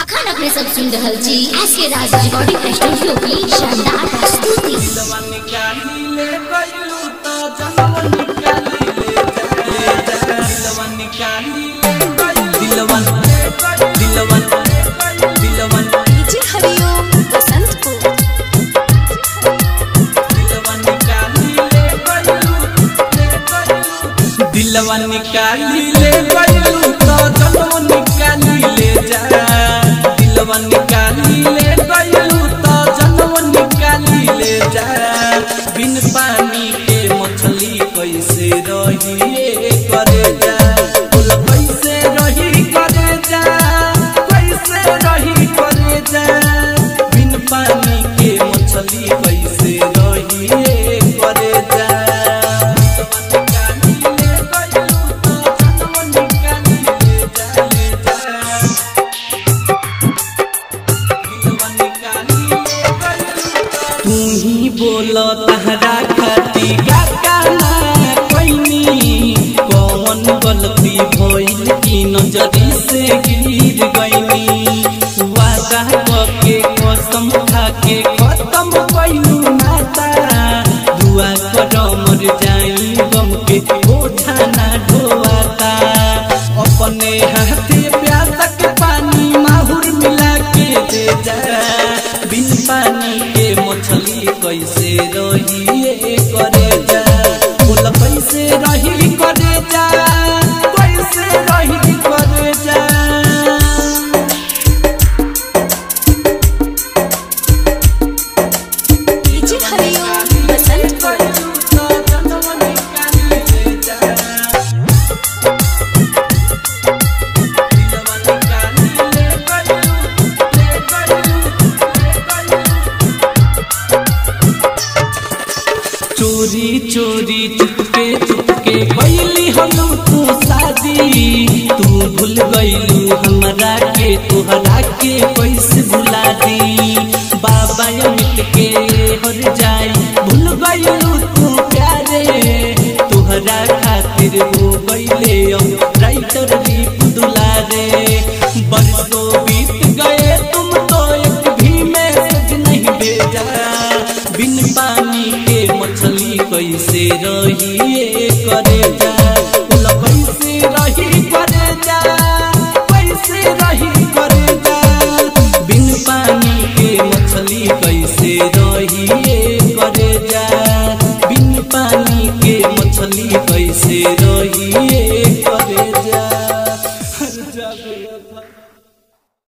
अखन अपने सब सुन रहल छी एस के राज रिकॉर्डिंग स्टूडियो की शानदार प्रस्तुति। डीजे हरिओम बसंत को दिलवा निकाली ले गइलू तो जनवा निकाली ले जा। दिलवा निकाली ले गइलू तो जनवा निकाली ले जा। बिन पानी के मछली कैसे रही करे जा। बोल कैसे रही करे जा, कैसे रही करे जा। बिन पानी के मछली कैसे रही करे जा। तू ही बोल तहरा खाती काका ना कैनी, कौन गलती भइल की नजरी से गिर गईनी। वादा करके कसम खाके खत्म कैलू नाता, दुआ कर मर जाई गम के बोझा ना ढोआता। अपने हाथे प्यास के पानी माहुर मिला के दे जा। बिन पानी के मछली कैसे रही करे जा। बोल कैसे रही करे जा, कैसे रही करे जा। डीजे हरिओम बसंत को चोरी चोरी चुपके चुपके कैली हम तू शादी, तू भूल गईलू हमरा के तोहरा के कैसे भुला दी। बाबा अमित के हर जाई भूल गईलू तू प्यारे, तोहरा खातिर हो गईले राइटर दीप दुलारे। बरसों बीत गए तुम तो एक भी मैसेज नहीं भेजा। बिन पानी के मछली कैसे रही